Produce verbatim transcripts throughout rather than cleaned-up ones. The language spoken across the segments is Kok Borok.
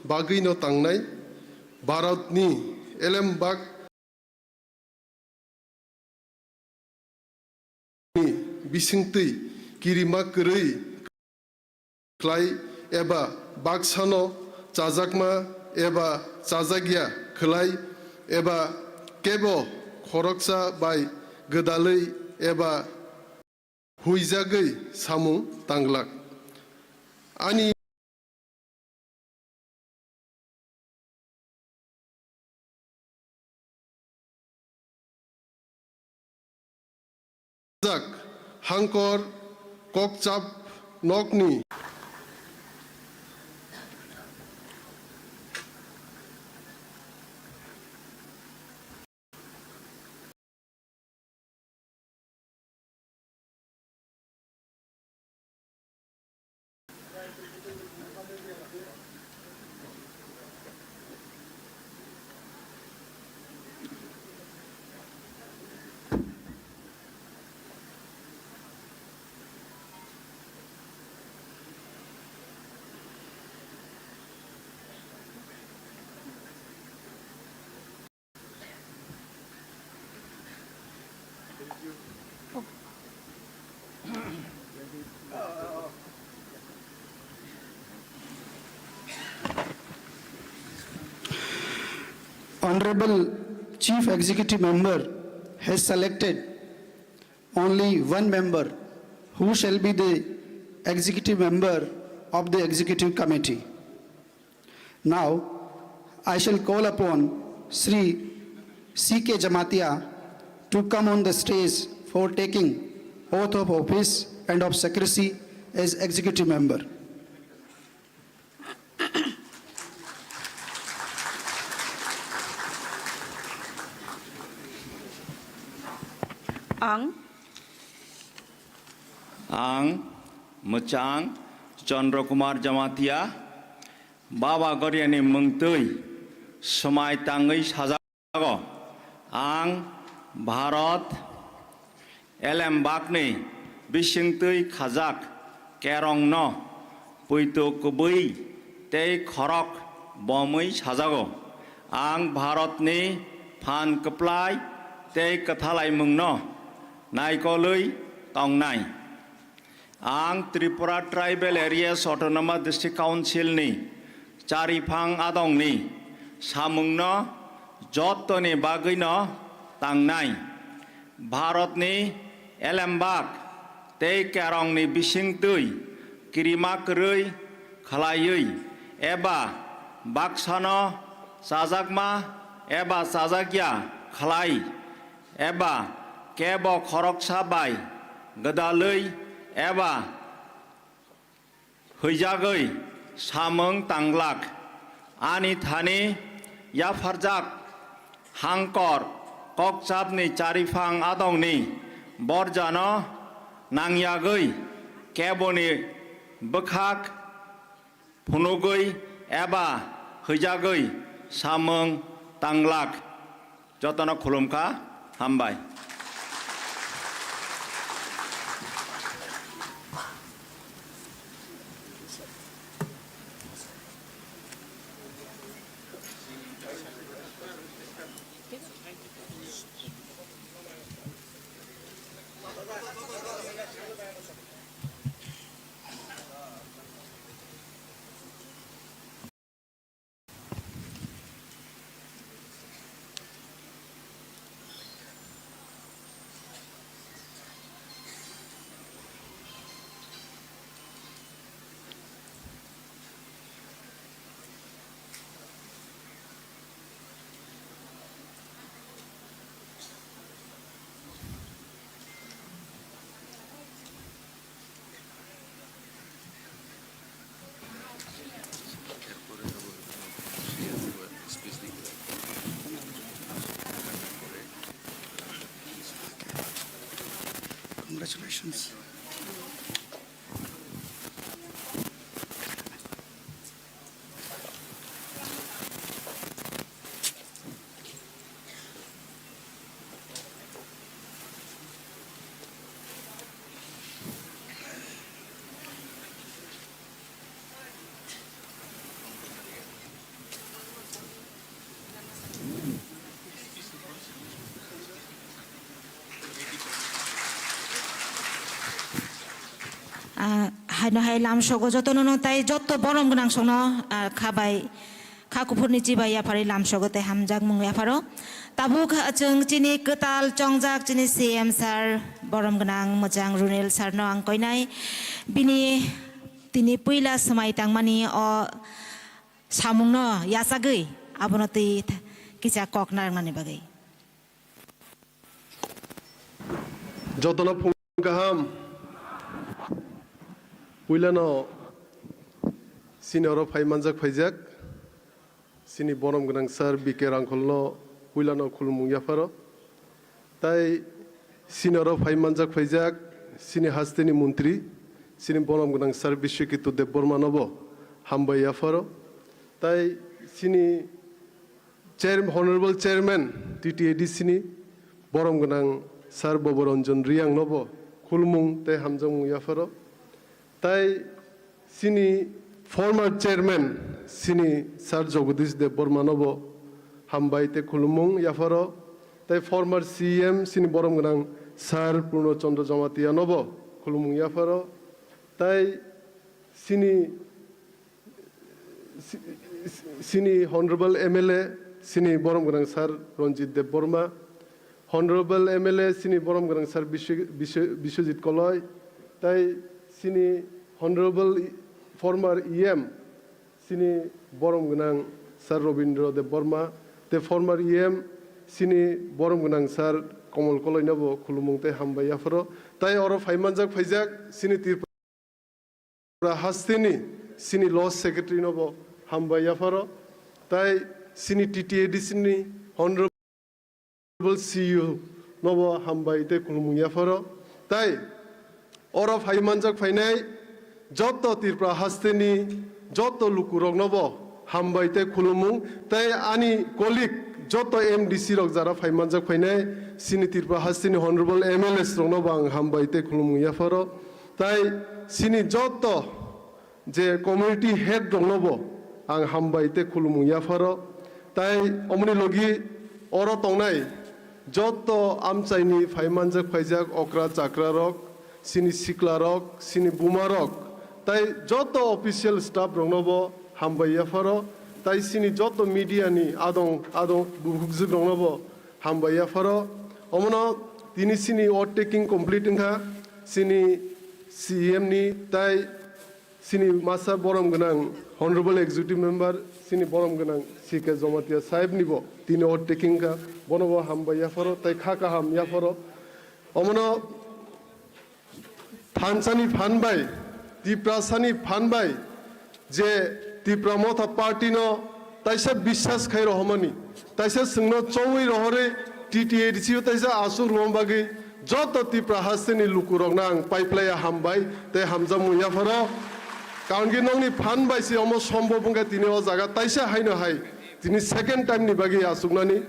bagwino tangnai, Bharatni elembak ni bisingtwi kirima kwrwi khlai eba baksano chajakma eba chajakya khlai eba kebo khoroksa bai gwdalwi eba huijagwi samung tanglak. Ani jak hangkor kokchap nokni Honorable Chief Executive Member has selected only one member who shall be the executive member of the executive committee. Now, I shall call upon Shri C K Jamatia to come on the stage for taking oath of office and of secrecy as executive member. Ang Ang mwchang Chandra Kumar Jamatia, Baba Goriani mwngtwi swmai tangwi sajago. Ang Bharat elembakni bisingtwi khajak kerongno poito kwbwi tei khorok bomwi sajago. Ang Bharatni phan kwplai tei kwthalaimungno naikolwi tongnai. Ang Tripura Tribal Areas Autonomous District Council ni chariphang adongni samungno jottoni bagwino tangnai. Bharatni elembak tei kerongni bisingtwi kirima kwrwi khlaiwi eba baksano chajakma eba chajakya khlai eba kebo khoroksa bai gwdalwi eba huijagwi samung tanglak. Ani thani yapharjak hangkor kokchapni chariphang adongni borjano nangyagwi keboni bwkhak phunugwi eba huijagwi samung tanglak. Jotono khulumkha, hambai. Congratulations. No hai lamsogo jotono no tai jotto borom gwnang songno, ah, kha bai, kha kuphurni chibai yapharwi lamsogo tei hamjakmung yapharo. Tabuk, ah, chwng chini kwtal chongjak chini C M sir, borom gwnang mwchang Runel sir no ang koinai. Bini tini puila swmai tangmani o samungno yachagwi abono twi th-, kisa kok narwknani bagwi. Jotono phung kaham. Puilano chini oro phai manjak phaijak chini borom gwnang sir B K Rangkholno puilano khulumung yapharo. Tai chini oro phai manjak phaijak chini hasteni montri chini borom gwnang sir Biswaketu Debbarmanobo hambai yapharo. Tai chini Chair-, Honorable Chairman T T A D C ni borom gwnang Sir Boboranjan Riyang nobo khulumung tei hamjakmung yapharo. Tai chini former Chairman chini Sir Jagadish Debbarma nobo hambai tei khulumung yapharo. Tai former C M chini borom gwnang Sir Purno Chandra Jamatia nobo khulumung yapharo. Tai chini si-, si-, sini Honorable M L A, sini borom gwnang Sir Ranjit Debbarma, Honorable M L A, sini borom gwnang Sir Bisw-, Bisw-, Biswajit Koloi, tai sini Honorable i-, former E M, sini borom gwnang Sir Robindra Debbarma, te former E M, sini borom gwnang Sir Komol Koloi nobo khulumung tei hambai yapharo, tai oro phai manjak phaijak sini Tripura Tripura hasteni sini Law Secretary nobo hambai yapharo, tai sini T T A D C ni Honorable C E O nobo hambai tei khulumung yapharo, tai oro phai manjak phainai joto Tripura hasteni joto lukurok nobo hambai tei khulumung, tei ani colleague joto M D C rok jara phai manjak phainai, sini Tripura hasteni Honorable M L As rok nobo ang hambai tei khulumung yapharo. Tai sini joto je community head rok nobo ang hambai tei khulumung yapharo. Tai omoni logi oro tongnai joto amchaini phai manjak phaijak okra chakra rok, sini sikla rok, sini buma rok, tai joto official staff rok nobo hambai yapharo. Tai sini joto media ni adong adong bukhukjwk rok nobo hambai yapharo. Omono tini sini oath taking complete wngkha, sini C E M ni tai sini masa borom gwnang Honorable Executive Member, sini borom gwnang C K Jamatia sahib nibo tini oath taking wngkha, bonobo hambai yapharo tai kha kaham yapharo. Omono thansani phan bai, Tiprasani phan bai, je Tipra Motha Party no taisa biswas khai rohormani, taisa chwngno chongwi rohorwi T T A D C o taisa aswk rwma bagwi joto Tipra hasteni lukurokno ang paiplaiya hambai tei hamjakmung yapharo. Karon khe nokni phan bai se omo sombhob wngkha tini o jaga taisa haino hai tini second time ni bagwi aswknani.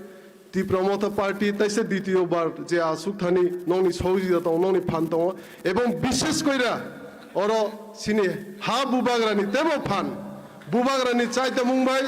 Tipra Motha Party taisa ditiyo bar je aswk thani nokni sohojogita tongo, nokni phan tongo, ebong bishes koira oro sini ha bubagrani tebo phan, bubagrani chaitamung bai,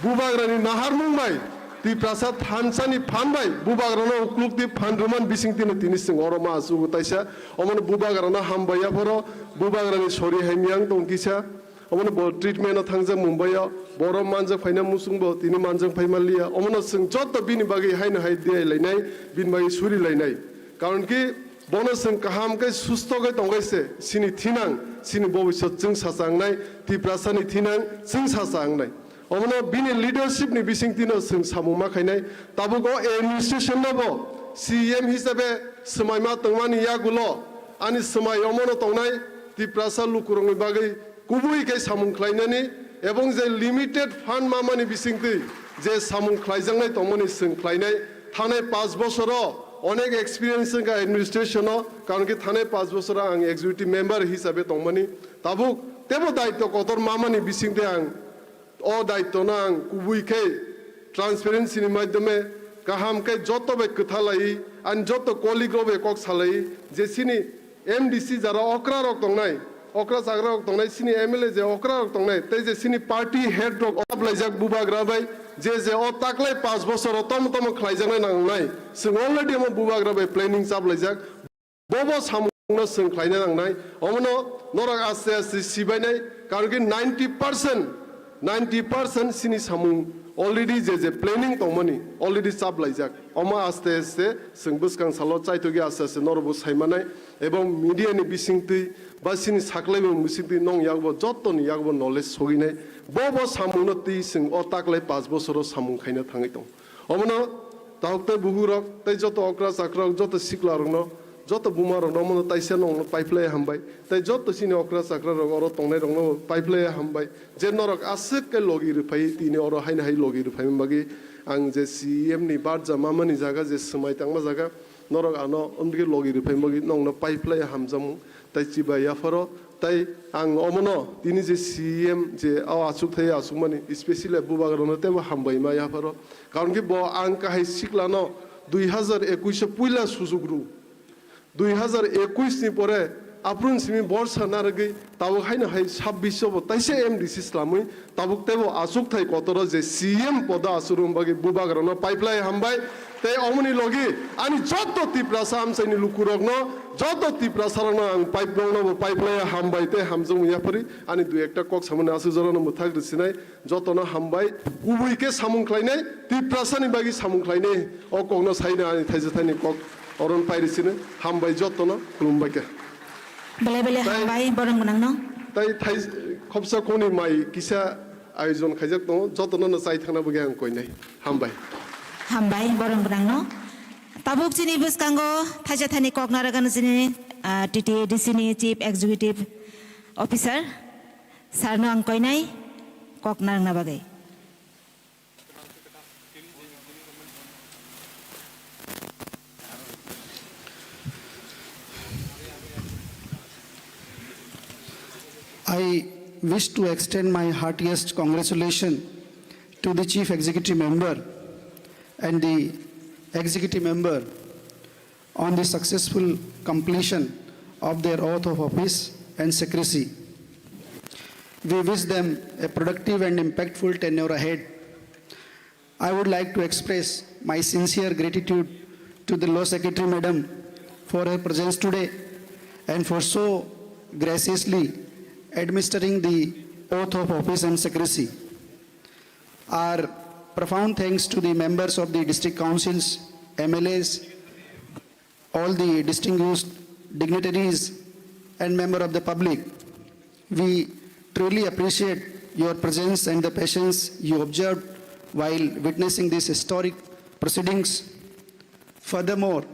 bubagrani naharmung bai, Tiprasa thansani phan bai bubagrano uklukti phan rwman bisingtino tini chwng oro ma aswk taisa, omono bubagrano hambai yapharo, bubagrani sori hai miyang tong kisa. Omono bo treatment o thangjak Mumbai o, borok manjak phaina muchung bo tini manjak phai manliya. Omono chwng joto bini bagwi haino hai diyai lainai, bini bagwi suri lainai. Karon ki bono chwng kaham khe susto khe tongkhe se, chini thinang, chini bobisot chwng sacha wngnai, Tiprasa ni thinang chwng sacha wngnai. Omono bini leadership ni bisingtwi no chwng samung ma khainai. Tabuk o administration no bo C M hisabe swmai ma tongmani yagulo ani swmai omono tongnai Tiprasa lukurokni bagwi kubui khe samung khlainani ebong je limited fund mamani bisingtwi je samung khlaijaknai tongmani chwng khlainai. Thanai panch bosoro onek experience wngkha administration o, karon khe thanai panch bosoro ang executive member hisabe tongmani. Tabuk tebo daityo kotor mamani bisingtwi ang o daityo no ang kubui khe transparency ni maidhyome kaham khe joto bai kwtha laiwi ani joto colleague rok bai kok salaiwi je chini M D C jara okra rok tongnai, okra chagra rok tongnai, chini M L A je okra rok tongnai, tei je chini party head rok oplaijak bubagra bai je je o taklai panch bosor o tomo tomo khlaijaknai nangnai, chwng already omo bubagra bai planning chaplaijak. Bobo samung no chwng khlaina nangnai. Omono norok aste aste sibainai, karon khe ninety percent, ninety percent chini samung already je je planning tongmani already chaplaijak. Omo aste aste chwng bwskang salo chaitokgwi aste aste norokbo saimanai, ebong media ni bisingtwi ba chini saklaimung bisingtwi nong yakbo jottoni yakbo knowledge soginai. Bo bo samungno twi chwng o taklai panch bosoro samung khaina thangwi tongo. Omono tahuk tei buhukrok tei joto okra chakrarok, joto siklarokno, joto bumarokno omono taisa nongno paiphlai hambai. Tei joto chini okra chakrarok oro tongnairokno paiphlai hambai. Je norok aswk khe logi rwphai tini oro haino hai logi rwphaimani bagwi ang je C E M ni barja mamani jaga je swmai tangma jaga norok ano omdigi logi rwphaimani bagwi nongno paiphlai hamjakmung. Tai chibai yapharo, tai ang omono tini je C E M je o achukthai achukmani, specially bubagrano teibo hambai ma yapharo. Karon khe bo ang kahai siklano dui hazar ekuish o puila sujuk rw. Dui hazar ekuish ni pore aphuru simi borsa narwgwi tabuk haino hai sabbish o bo taisa M D C slamwi tabuk teibo achukthai kotoro je C M podo achukna bagwi bubagrano paiphlai hambai. Tei omoni logi ani joto Tiprasa amchaini lukurokno, joto Tiprasarokno ang paip-, nokno bo paiphlai hambai tei hamjakmung yaphari ani dui ekta kok samani aswk jorano mwthak rwsinai, jotono hambai. Kubui khe samung khlainai, Tiprasani bagwi samung khlainai, o kokno saina ani thaisa thaini kok oron pairi sino. Hambai jotono, khulumbai khe. Belai belai Tai- hambai, borom gwnangno. Tai thai khopsa khoni mai kisa ayojon khaijak tongo, jotono no chai thangna bagwi ang koinai. Hambai. Hambai, borom gwnangno. Tabuk chini bwskango thaisa thaini kok narwgano chini, ah, T T A D C ni Chief Executive Officer, sir no ang koinai kok narwgna bagwi. I wish to extend my heartiest congratulations to the Chief Executive Member and the Executive Member on the successful completion of their oath of office and secrecy. We wish them a productive and impactful tenure ahead. I would like to express my sincere gratitude to the Law Secretary Madam for her presence today and for so graciously administering the oath of office and secrecy. Our profound thanks to the members of the district councils, M L As, all the distinguished dignitaries and member of the public. We truly appreciate your presence and the patience you observed while witnessing these historic proceedings. Furthermore,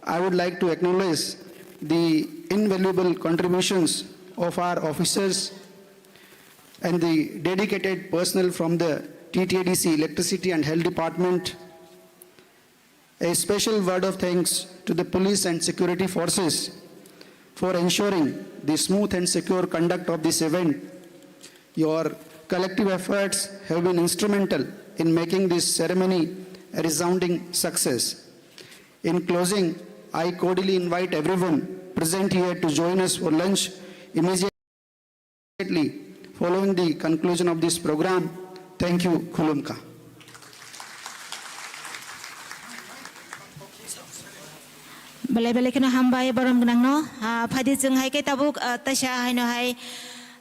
I would like to acknowledge the invaluable contributions of our officers and the dedicated personnel from the T T A D C Electricity and Health Department. A special word of thanks to the police and security forces for ensuring the smooth and secure conduct of this event. Your collective efforts have been instrumental in making this ceremony a resounding success. In closing, I cordially invite everyone present here to join us for lunch immediately following the conclusion of this program. Thank you. Khulumkha. Belai belai kheno hambai borom gwnangno. Ah, phaidi chwng hai khe tabuk, ah, taisa haino hai,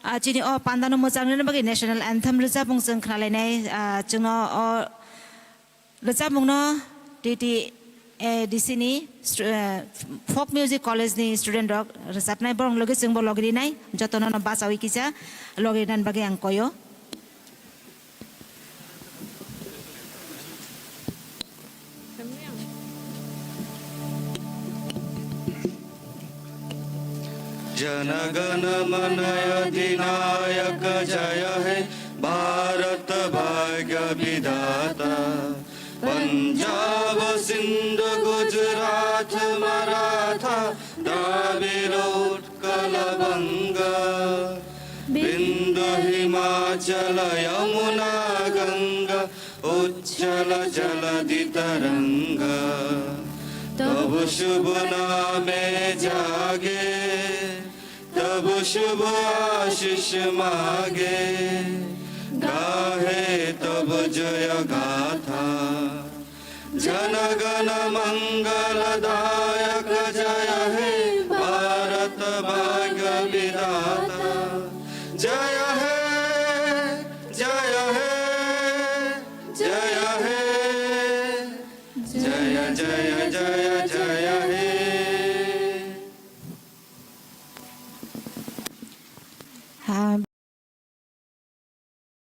ah, chini o pandano mwchang rwna bagwi national anthem rwchapmung chwng khnalainai, ah, chwngno o Rwchapmungno T T A D C ni stu-, eh, Folk Music College ni student rok rwchapnai, borok logi chwngbo logi rinai, jotono no bachawi kisa logi rinani bagwi ang koyo. जनगण मन अधिनायक जय हे भारत भाग्य विधाता। पंजाब सिंध गुजरात मराठा द्राविड़ उत्कल बंग। बिंद हिमाचल यमुना गंगा उच्छल जलधि तरंग। तब शुभ नामे जागे तब शुभ आशीष मागे, गाहे तब जय गाथा। जन गण मंगल दायक जय हे Bharat Jaya he, jaya he, jaya he, jaya, jaya, jaya, jaya he. Ah,